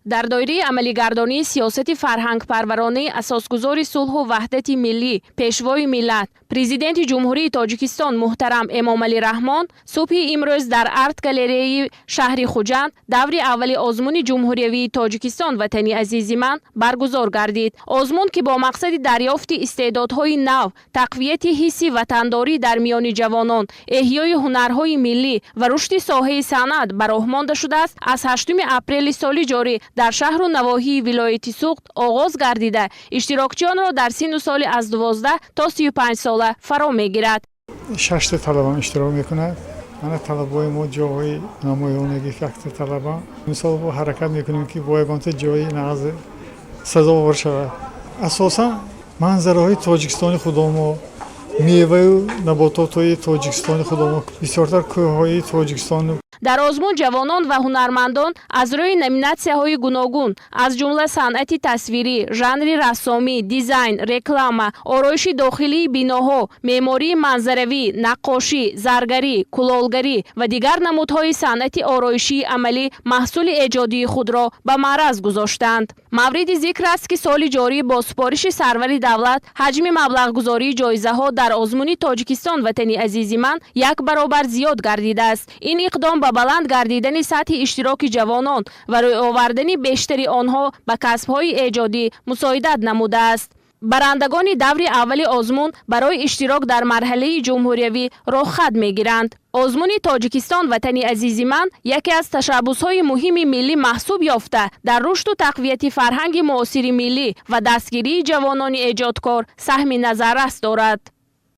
Дар доираи амалигардонии сиёсати фарҳангпарваронаи Асосгузори сулҳу ваҳдати миллӣ, Пешвои миллат, Президенти Ҷумҳурии Тоҷикистон муҳтарам Эмомалӣ Раҳмон, субҳи имрӯз дар арт-галереяи шаҳри Хуҷанд даври аввали озмуни ҷумҳуриявии «Тоҷикистон, ватани азизи ман» баргузор гардид. Озмун, ки бо мақсади дарёфти истеъдодҳои нав, тақвияти ҳисси ватандорӣ дар миёни ҷавонон, эҳёи ҳунарҳои миллӣ ва рушди соҳаи санъат ба роҳ монда шудааст, аз 8 апрели соли ҷорӣ дар шаҳру навоҳии вилояти Суғд оғоз гардида, иштирокчиёнро дар синну соли аз 12 то 35 сола фаро мегирад. Шашта талабам иштирок мекунад. Мана, талабои мо ҷойҳои намоёнагӣ, якта талаба. Мисол, ҳаракат мекунем, ки бо ягонта ҷои нағз сазовор шавад. Асосан манзараҳои Тоҷикистони худомо, меваю набототҳои Тоҷикистони худомо, бисёртар кӯҳҳои Тоҷикистон. Дар озмун ҷавонон ва ҳунармандон аз рӯи номинатсияҳои гуногун, аз ҷумла санъати тасвирӣ, жанри рассомӣ, дизайн, реклама, ороиши дохилии биноҳо, меъмории манзаравӣ, наққошӣ, заргарӣ, кулолгарӣ ва дигар намудҳои санъати ороишии амалӣ маҳсули эҷодии худро ба маъраз гузоштанд. Мавриди зикр аст, ки соли ҷорӣ бо супориши сарвари давлат ҳаҷми маблағгузории ҷоизаҳо дар озмуни «Тоҷикистон, ватани азизи ман» як баробар зиёд гардидааст. Ин иқдом ба баланд гардидани сатҳи иштироки ҷавонон ва рӯй овардани бештари онҳо ба касбҳои эҷодӣ мусоидат намудааст. Барандагони даври аввали озмун барои иштирок дар марҳалаи ҷумҳуриявӣ роҳхат мегиранд. Озмуни «Тоҷикистон, ватани азизи ман» яке аз ташаббусҳои муҳими миллӣ маҳсуб ёфта, дар рушду тақвияти фарҳанги муосири миллӣ ва дастгирии ҷавонони эҷодкор саҳми назаррас дорад.